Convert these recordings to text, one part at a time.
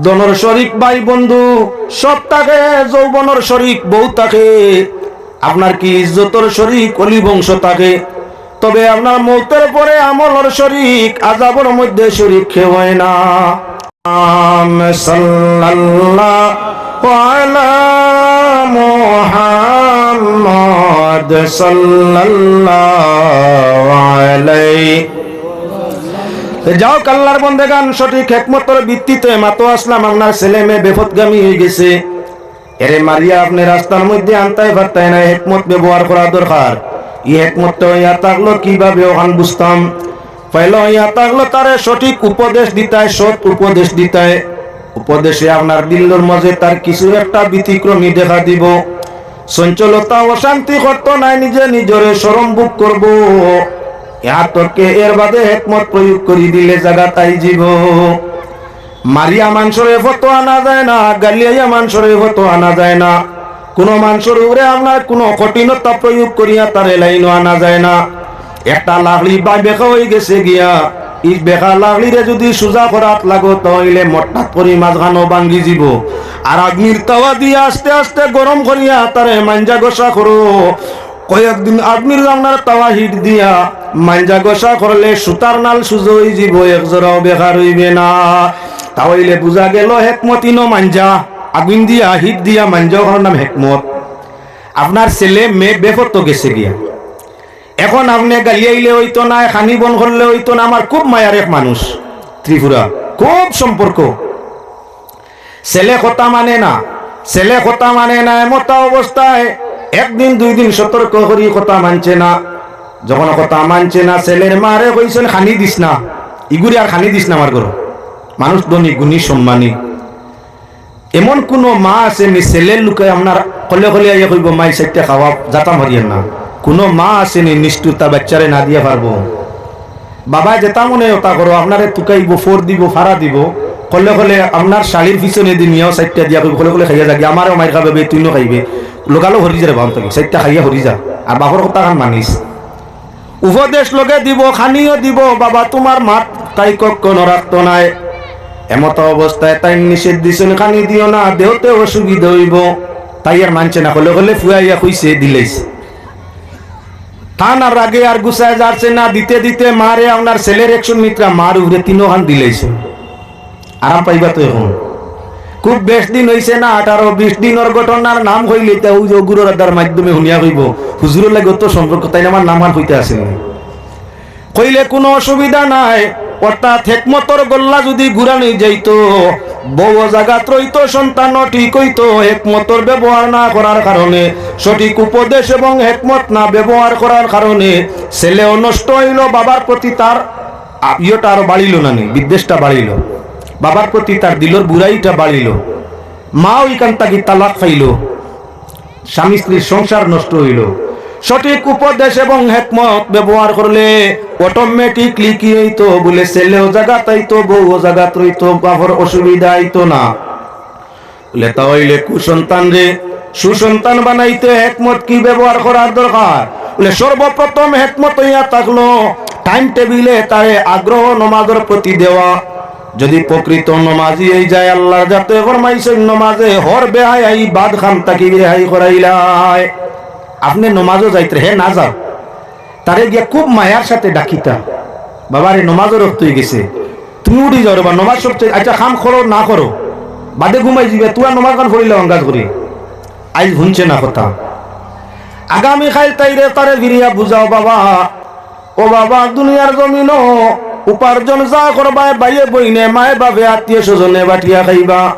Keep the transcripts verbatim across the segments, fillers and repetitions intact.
ধনর শরিক ভাই বন্ধু সব থাকে, যৌবনর শরিক বউ থাকে, আপনার কি ইজ্জতর শরিক অলি বংশ থাকে, তবে আপনার মউতর পরে আমলর শরিক, আযাবর মধ্যে শরিক কেউ অয় না। আম সাল্লাল্লাহু আলা মুহাম্মদ সাল্লাল্লাহু আলাইহি। তে যাউক আল্লার বন্দেগান, সঠিক হেকমতর ভিত্তিতে মাতো আছলাম, আপনার ছেলে মেয়ে বেপথগামী অইগেছে, এরে মারিয়া আপনে রাস্তার মধ্যে আনতায় পারতায় না, হেকমত ব্যবহার করা দরকার। ই হেকমতটা অইয়া থাকলো কিভাবে, অখান বুঝতাম। পয়লা অইয়া থাকলো তারে সঠিক উপদেশ দিতায়, সৎ উপদেশ দিতায়। উপদেশে আপনার দিলর মাঝে তার কিছু একটা ব্যতিক্রমী দেখা দিবো। চঞ্চলতা, অশান্তি করতো নায়, নিজে নিজরে শরম ভোগ করবো। ইয়া তকে এর বাদে হেকমত প্রয়োগ করি দিলে জাগাত আইযিবো। মারিয়া মানষরে ফতো আনা যায় না, গালিয়াইয়া মানষরে ফতো আনা যায় না, কুনু মানষর উপরে আপনার কুনু কঠিনতা প্রয়োগ করিয়া তারে লাইনো আনা যায় না। একটা লাকড়ি বায় বেকা অইগেছে গিয়া, ই বেকা লাকড়িরে যুদি সুজা করাত লাগো, তা অইলে মট্টাত করি মাঝখানো ভাঙ্গি যিবো। আর আগুইনর তাওয়া দিয়া আস্তে আস্তে গরম করিয়া তারে মাঞ্জা ঘষা করো। কয়েকদিন আগুইনর জামনার তাওয়া হিট দিয়া মাঞ্জা ঘষা করলে সুতার নাল সুজা অইযিবো, এক জরাও বেকা রইবে না। তা অইলে বুঝা গেলো হেকমত ইনো মাঞ্জা, আগুইন দিয়া, হিট দিয়া মাঞ্জা অখানর নাম হেকমত। আপনার ছেলে মেয়ে বেপথ গেছে গিয়া, এখন আপনে গালিয়াইলে অইতো নায়, খানি বন্ধ করলে অইতো না। আমার খুব মায়ার এক মানুষ ত্রিপুরা, খুব সম্পর্ক। ছেলে কথা মানে না, ছেলে কথা মানে না, এমতা অবস্থায় একদিন দুইদিন সতর্ক করি কথা মানছে না। যখন কথা মানছে না, ছেলের মারে কইছইন, "খানি দিস না, ইগুরে আর খানি দিস না আমার ঘরো।" মানুষ ধনী, গুণী, সম্মানী। এমন কুনু মা আছে নি, ছেলের লুকায় আপনার কলে কলে আইয়া কইবো, "মাই, চাইট্টা খাওয়া, যাতা মারিয়েন না"? কুনু মা আছে নি নিষ্ঠুর, তার বাচ্চারে না দিয়া পারবো? বাবায় যেতা মনে অয় অতা করো, আপনারে তুকাইবো, ফোর দিবো, ফাড়া দিবো, কলে কলে আপনার শাড়ির পিছনে দি নিয়াও চাইট্টা দিয়া কইবো, "কলে কলে খাইয়া যাগি, আমারেও মাইর খাবে বে, তুইনও খাইবে, লগালো হরি যা রে বাম থাকি, চাইট্টা খাইয়া হরি যা, আর বাপর কথাখান মানিস।" উপদেশ লগে দিবো, খানিও দিবো, "বাবা, তুমার মাত তাই কক্ষনো রাখতো নায়, এমতা অবস্থায় তাইন নিষেধ দিছইন, খানি দিও না, দেওতে অসুবিধা অইবো।" তাই আর মানছে না, কলে কলে ফুয়াইয়া কইছে, দিলাইছে। তান আর রাগে আর গুছায় যারছে না, দিতে দিতে মারে আপনার ছেলের একশো মিত্রা মার উপরে তিনোখান দিলাইছে। আরাম পাইবা তো এখন। খুব বেশ দিন অইছে না, আঠারো বিশ দিনর ঘটনার নাম কইলে ইতা অউ যে গুরুর আড্ডার মাধ্যমে হুনিয়া কইবো, "হুজুরর লগে অত সম্পর্ক, তাইন আমার নামখান কইতা আছিল না।" কইলে কুনু অসুবিধা নাই। অর্থাৎ হেকমতর গল্লা যুদি ঘুরানি যাইতো, বউও জাগাত রইতো, সন্তানও ঠিক অইতো। হেকমতর ব্যবহার না করার কারণে, সঠিক উপদেশ এবং হেকমত না ব্যবহার করার কারণে ছেলেও নষ্ট অইলো, বাবার প্রতি তার আ-, ইয়েটা আরো বাড়িলো না নি, বিদ্বেষটা বাড়িলো, বাবার প্রতি তার দিলর বুরাইটা বাড়িলো, মাও ইখান থাকি তালাক পাইলো। স্বামী স্ত্রীর সংসার নষ্ট অইলো। সঠিক উপদেশ এবং হেকমত ব্যবহার করলে অটোমেটিকলি কি অইতো বুলে, ছেলেও জাগাত আইতো, বউও জাগাত রইতো, বাপর অসুবিধা আইতো না। বুলে, তা অইলে কুসন্তানরে সুসন্তান বানাইতে হেকমত কি ব্যবহার করার দরকার? বুলে, সর্বপ্রথম হেকমত অইয়া থাকলো টাইম টেবিলে তারে আগ্রহ নমাজর প্রতি দেওয়া। যুদি প্রকৃত নমাজি অইযায়, আল্লার জাতে ফরমাইছইন, নমাজে হর বেহায়াই বাদ খান থাকি রেহাই করাইলায়। আপনে নমাজো যাইতরে, হে না যাও, তারে গিয়া খুব মায়ার সাথে ডাকিতা, "বাবা রে, নমাজর ওয়াক্ত অইগেছে, তুমি উঠি যাও রে বা, নমাজ সব শেষ, আইচ্ছা, কাম করো না করো, বাদে ঘুমাই যিবে, তুমার নমাজ খান পড়িলাও আন্দাজ করি।" আইজ হুনছে না কথা, আগামী কাইল তাইরে তারে ফিরিয়া বুঝাও, বাবা, ও বাবা, দুনিয়ার জমিনো উপার্জন যা করবায়, ভাইয়ে বইনে, মায়ে বাপে, আত্মীয় স্বজনে বাটিয়া খাইবা,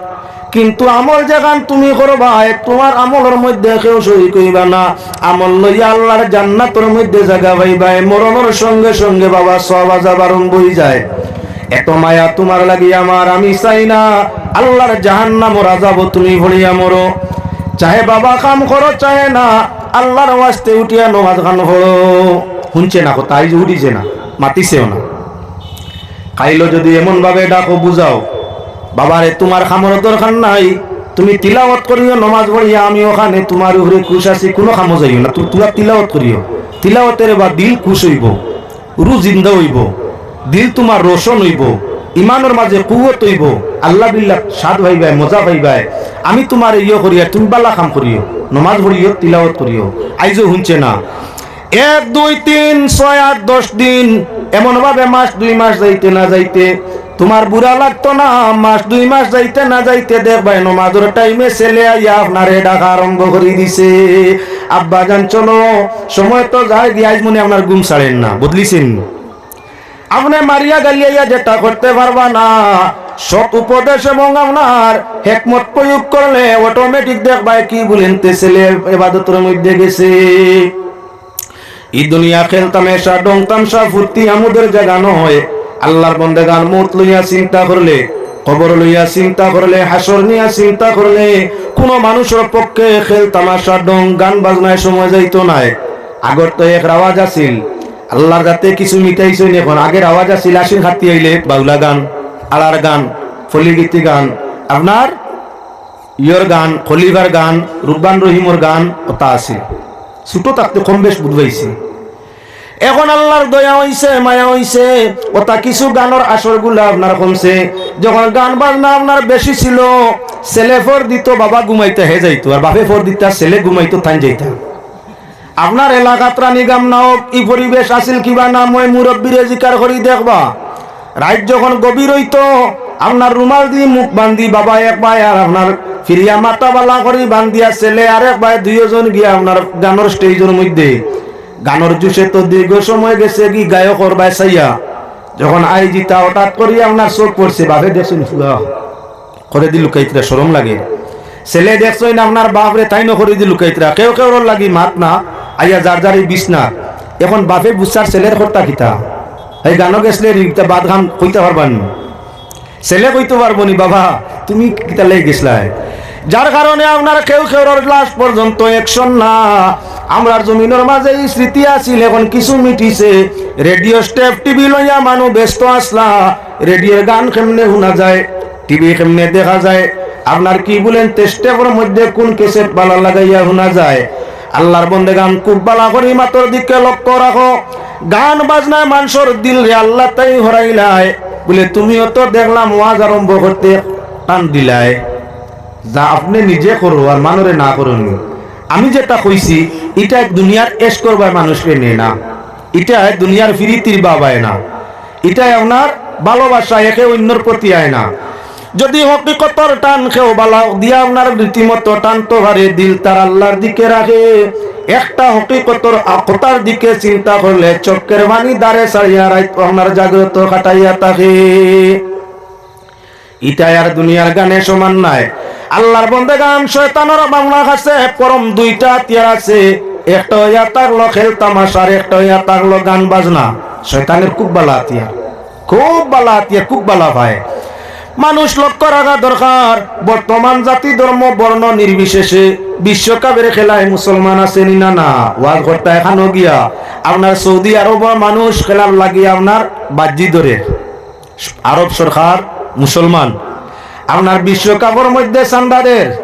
কিন্তু আমল যেখান তুমি করবায়, তুমার আমলর মধ্যে কেউ শরিক অইবা না। আমল লইয়া আল্লার জান্নাতর মধ্যে জাগা পাইবায়। মরণর সঙ্গে সঙ্গে বাবা সওয়াব আজাব আরম্ভ অইযায়। এত মায়া তুমার লাগি আমার, আমি চাই না আল্লার জাহান্নামর আজাবো তুমি পড়িয়া মরো। চাহে বাবা কাম করো, চাহে না, আল্লার ওয়াস্তে উঠিয়া নমাজ খান পড়ো। হুনছে না কথা, আইজ উঠিছে না, মাতিছেও না। কাইলো যুদি এমন ভাবে ডাকো, বুঝাও, "বাবা রে, তুমার কামর দরকার নাই, তুমি তিলাওয়াত করিও, নমাজ পড়িয়া আমি অখানে তুমার উপরে খুশ আছি, কুনু কামো যাইও না, তু-, তুমার তিলাওয়াত করিও।" তিলাওয়াতে রে বা দিল খুশ অইবো, রুহ জিন্দা অইবো, দিল তুমার রোশন অইবো, ইমানর মাঝে কুওয়াত অইবো, আল্লাহ বিল্লাহ স্বাদ পাইবায়, মজা পাইবায়। আমি তুমারে ইয়ে করিয়ার, তুমি বালা কাম করিও, নমাজ পড়িও, তিলাওয়াত করিও। আইজও হুনছে না। এক, দুই, তিন, ছয়, আট, দশ দিন, এমন ভাবে মাস দুই মাস যাইতে না যাইতে তুমার বুড়া লাগতো না। মাস দুই মাস যাইতে না যাইতে দেখবায় নমাজর টাইমে ছেলে আইয়া আপনারে ডাকা আরম্ভ করি দিছে, "আব্বা জান চলো, সময় তো যায়গি, আইজ মনে আপনার ঘুম ছাড়ের না।" বদলিছেন? আপনে মারিয়া গালিয়া যেটা করতে পারবা না, সৎ উপদেশ এবং আপনার হেকমত প্রয়োগ করলে অটোমেটিক দেখবায় কি বলেন তে ছেলে এবাদতর মধ্যে গেছে। ই দুনিয়া খেল তামাশা, ঢং তামশা, ফুর্তি আমোদর জাগা নয়। আল্লাহর বন্দেগান মউত লইয়া চিন্তা করলে, কবর লইয়া চিন্তা করলে, হাশর নিয়া চিন্তা করলে, কুনু মানুষর পক্ষে খেল তামাশা, ঢং, গান বাজনায় সময় যাইতো নায়। আগর তো এক রাওয়াজ আছিল, আল্লাহর যাতে কিছু মিটাইছইন। এখন আগের রাওয়াজ আছিল, আশিন খাতি আইলে বাউলা গান, আড়ার গান, ফলিগীতি গান, আপনার ইয়র গান, খলিফার গান, রুব্বান রহিমর গান, ওটা আছিল। ছোট থাকতে কম বেশ বুঝবাইছি। এখন আল্লাহর দয়া অইছে, মায়া অইছে, ওটা কিছু গানর আসরগুলা আপনার কমছে। যখন গান বাজনা আপনার বেশি ছিল, ছেলে ফর দিত, বাবা ঘুমাইতা হে যাইতো, আর বাপে ফর দিতা, ছেলে ঘুমাইতো, তাইন যাইতা। আপনার এলাকাত রানীগাম নাওক, ই পরিবেশ আছিল কিবা না, মই মুরব্বিরে জিকার করি দেখবা। রাইত যখন গভীর অইতো, আপনার রুমাল দি মুখ বান্ধি বাবা এক বায়, আর আপনার ফিরিয়া মাথা বালা করি বান্ধিয়া ছেলে আর এক বায়, দুইজন গিয়া আপনার গানর স্টেজর মধ্যে গানর জোশে তো দীর্ঘ সময় গেছে গি গায়কর বায় চাইয়া। যখন আইজিতা হঠাৎ করি আপনার চোখ পড়ছে, বাপে দেখছইন ফুয়া। করেদি লুকাইতরা, শরম লাগে। ছেলে দেখছইন আপনার বাপরে, তাইনও করেদি লুকাইতরা। কেউ কেউর লাগি মাত না, আইয়া যার যার ই বিছনা। এখন বাপে বুঝছার ছেলের কর্তা কিতা। এই গানো গেছলে রিক্তা বাদ খান কইতা পারবা নি? ছেলে কইতো পারবো নি, "বাবা, তুমি কিতা লাগি গেছলায়?" যার কারণে আপনার কেউ কেউর লাশ পর্যন্ত একশন না। আমরার জমিনর মাঝে ই স্মৃতি আছিল, এখন কিছু মিটিছে। রেডিও স্টেপ টিভি লইয়া মানু ব্যস্ত আছলা। রেডিওর গান কেমনে হুনা যায়, টিভি কেমনে দেখা যায়, আপনার কি বলেন, টেস্টেপর মধ্যে কোন ক্যাসেট বালা লাগাইয়া হুনা যায়। আল্লাহর বন্দেগান খুব বালা করি মাতর দিকে লক্ষ্য রাখো। গান বাজনায় মানষর দিলরে আল্লাহ তাই হরাইলায়। বলে, তুমিও তো দেখলাম ওয়াজ আরম্ভ করতে টান দিলায়। যা আপনে নিজে করো আর মানষরে না করো নি। আমি যেটা কইছি, ইটা দুনিয়ার এশ করবায় মানুষরে নেয় না, ইটা দুনিয়ার ফিরিতির বাবায় না। ইটায় আপনার ভালোবাসা একে অইন্যর প্রতি আয় না। যদি হকিকতর টান কেউ বালা দিয়া আপনার রীতিমতো টানতো পারে, দিল তার আল্লাহর দিকে রাখে, একটা হকিকতর আ-, কথার দিকে চিন্তা করলে চক্ষের পানি দারে ছাড়িয়া রাইত আপনার জাগ্রত কাটাইয়া থাকে। ইটায় আর দুনিয়ার গানে সমান নায়। আল্লাহর বন্দেগান, শয়তানর বাংলা কাছে পরম দুইটা হাতিয়ার আছে, একটা অইয়া থাকলো খেল তামাশা, আর একটা অইয়া থাকলো গান বাজনা। শয়তানের খুব বালা হাতিয়ার, খুব বালা হাতিয়ার, খুব বালা পায়। মানুষ লক্ষ্য রাখা দরকার, বর্তমান জাতি ধর্ম বর্ণ নির্বিশেষে বিশ্বকাপের খেলায় মুসলমান আছে নি না? না। ওয়াজ করতা এখানো গিয়া আপনার সৌদি আরবর মানুষ খেলার লাগি আপনার বাজি ধরে। আরব সরকার মুসলমান, আপনার বিশ্বকাপর মধ্যে চান্দা দের,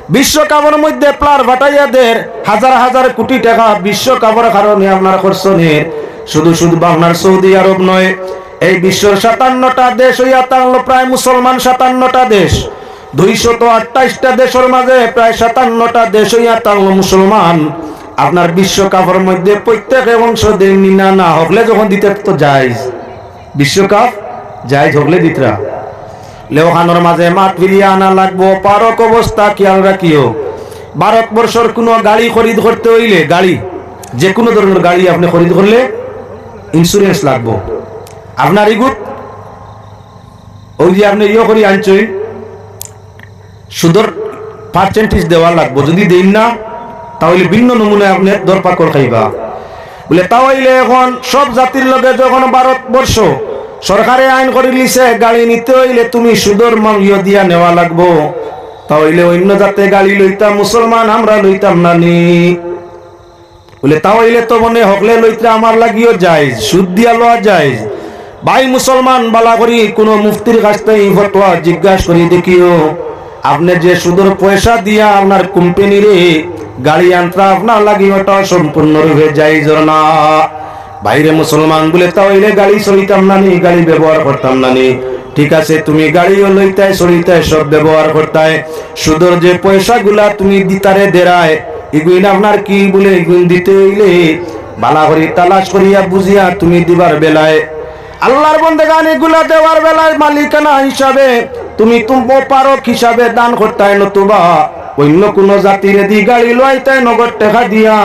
বিশ্বকাপর মধ্যে প্লেয়ার পাঠাইয়া দের, হাজার হাজার কোটি টাকা বিশ্বকাপর কারণে আপনার খরচ নের। শুধু শুধু আপনার সৌদি আরব নয়, এই বিশ্বর সাতান্নটা দেশ অইয়া থাকলো প্রায় মুসলমান, সাতান্নটা দেশ, দুইশত আটাইশটা দেশর মাঝে প্রায় সাতান্নটা দেশ অইয়া থাকলো মুসলমান। আপনার বিশ্বকাপর মধ্যে প্রত্যেকে অংশ দেননি না? না, হকলে যখন দিতে তো জায়েজ। বিশ্বকাপ জায়েজ হকলে দিতরা। লেওখানোর মাঝে মাত ফিরিয়া আনা লাগবো। পারক অবস্থা খেয়াল রাখিও। ভারতবর্ষর কোনো গাড়ি খরিদ করতে অইলে, গাড়ি, যে কোনো ধরনের গাড়ি আপনে খরিদ করলে ইন্স্যুরেন্স লাগবো। আপনার ইগুত ওই যে আপনে ইয়ে করি আনছইন, সুদর পার্সেন্টেজ দেওয়া লাগবো। যদি দেইন না, তা অইলে ভিন্ন নমুনায় আপনে দরপাকড় খাইবা। বলে, তা অইলে এখন সব জাতির লগে যখন ভারতবর্ষ সরকারে আইন করি লিছে, গাড়ি নিতে অইলে তুমি সুদর মা-, ইয়ে দিয়া নেওয়া লাগবো, তা অইলে অইন্য জাতে গাড়ি লইতা, মুসলমান আমরা লইতাম না নি? বলে, তা অইলে তো মনে হকলে লইতরা আমার লাগিও জায়েজ, সুদ দিয়া লওয়া জায়েজ। ভাই মুসলমান, বালা করি কোনো মুফতির কাছ থেকে ই ফতোয়া জিজ্ঞাসা করি দেখিও, আপনে যে সুদর পয়সা দিয়া আপনার কোম্পানিরে গাড়ি আনতরা আপনার লাগি ওটা সম্পূর্ণরূপে জায়েজ না। ভাইরে মুসলমান, বলে, তা অইলে গাড়ি চলিতাম না নি, গাড়ি ব্যবহার করতাম না নি? ঠিক আছে, তুমি গাড়িও লইতায়, চড়িতায়, সব ব্যবহার করতায়, সুদর যে পয়সাগুলা তুমি দিতারে দেরায়, ইগুইন আপনার কি বলে, ইগুইন দিতে অইলে ভালা করি তালাশ করিয়া বুঝিয়া তুমি দিবার বেলায়, আল্লাহর বন্দেগান, ইগুলা দেওয়ার বেলায় মালিকানা হিসাবে তুমি তুম-, মোবারক হিসাবে দান করতায়, নতুবা অইন্য কুনু জাতিরে দি গাড়ি লইতায় নগদ টেকা দিয়া,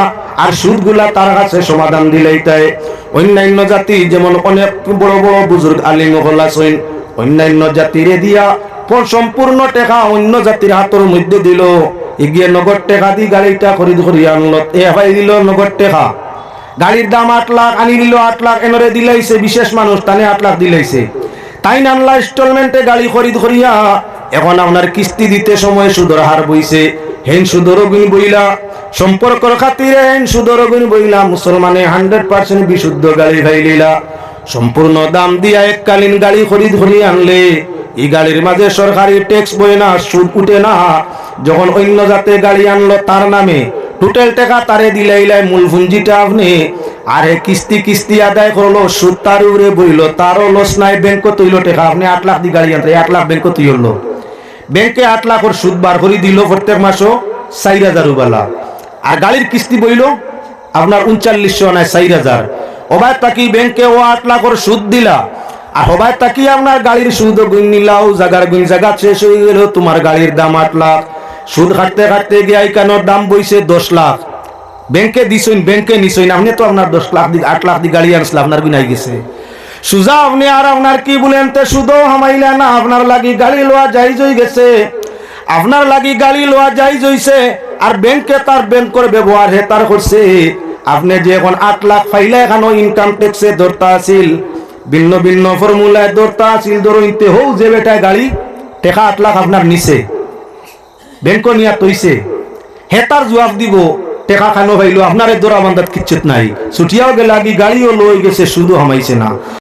আর সুদগুলা তার কাছে সমাধান দিলাইতায়। অইন্যান্য জাতি, যেমন অনেক বড় বড় বুজুর্গ আলিম অকল আছইন, অইন্যান্য জাতিরে দিয়া প-, সম্পূর্ণ টেকা অইন্য জাতির হাতর মধ্যে দিলো, ইগিয়ে নগদ টেকা দি গাড়িটা খরিদ করিয়া আনলো, এ পাইলিলো নগদ টেকা। গাড়ির দাম আট লাখ, আনি দিলো আট লাখ, এনরে দিলাইছে, বিশেষ মানুষ, তানে আট লাখ দিলাইছে। তাইন আনলা ইনস্টলমেন্টে গাড়ি খরিদ করিয়া, এখন আপনার কিস্তি দিতে সময় সুদর হার বইছে, হেইন সুদর গুণ বইলা, সম্পর্কর খাতিরে হেইন সুদর গুণ বইলা, মুসলমানে হান্ড্রেড পার্সেন্ট বিশুদ্ধ গাড়ি পাইলিলা। সম্পূর্ণ দাম দিয়া এককালীন গাড়ি খরিদ করি আনলে, ই গাড়ির মাঝে সরকারি ট্যাক্স বয় না, সুদ উঠে না। যখন অইন্য জাতে গাড়ি আনলো তার নামে, টোটাল টেকা তারে দিলাইলায়, মূল পুঞ্জিটা আপনে, আর হে কিস্তি কিস্তি আদায় করলো, সুদ তার উপরে বইলো, তারও লস নাই, ব্যাংকো থইলো টেকা। আপনে আট লাখ দি গাড়ি আনতে, আট লাখ ব্যাংকো থইলো, ব্যাংকে আট লাখর সুদ বার করি দিলো প্রত্যেক মাসো চাইর হাজার উবালা, আর গাড়ির কিস্তি বইলো আপনার ঊনচল্লিশশো নাই চাইর হাজার। ওবায় তাকি ব্যাংকে ও আট লাখর সুদ দিলা, আর হবায় তাকি আপনার গাড়ির সুদ গুণ নিলাও, জাগার গুণ জাগা শেষ অই গেল, তুমার গাড়ির দাম আট লাখ, সুদ খাটতে খাটতে গিয়া ইখানোর দাম বইছে দশ লাখ। ব্যাংকে দিছইন, ব্যাংকে নিছইন, আপনে তো আপনার দশ লাখ দি, আট লাখ দি গাড়ি আনছলা, আপনার গুণ আই গেছে। সুজা আপনে আর আপনার কি বলেন, তে সুদও হামাইলা না, আপনার লাগি গাড়ি লওয়া জাইজ অই গেছে। আপনার লাগি গাড়ি লওয়া জাইজ অইছে, আর ব্যাংকে তার ব্যাংকর ব্যবহার হে তার করছে। আপনে যে এখন আট লাখ পাইলা, এখানো ইনকাম ট্যাক্সে ধরতা আছিল, ভিন্ন ভিন্ন ফর্মুলায় ধরতা আছিল, ধরো ইনতে হউ যে বেটায় গাড়ি, টেকা আট লাখ আপনার নিছে, ব্যাংকো নিয়া থইছে, হে তার জুয়াব দিবো, টেকা খানো পাইলো, আপনারে ধরা বান্ধাত কিচ্ছুত নাই। ছুটিয়াও গেলা গি, গাড়িও লই গেছে, সুদও হামাইছে না।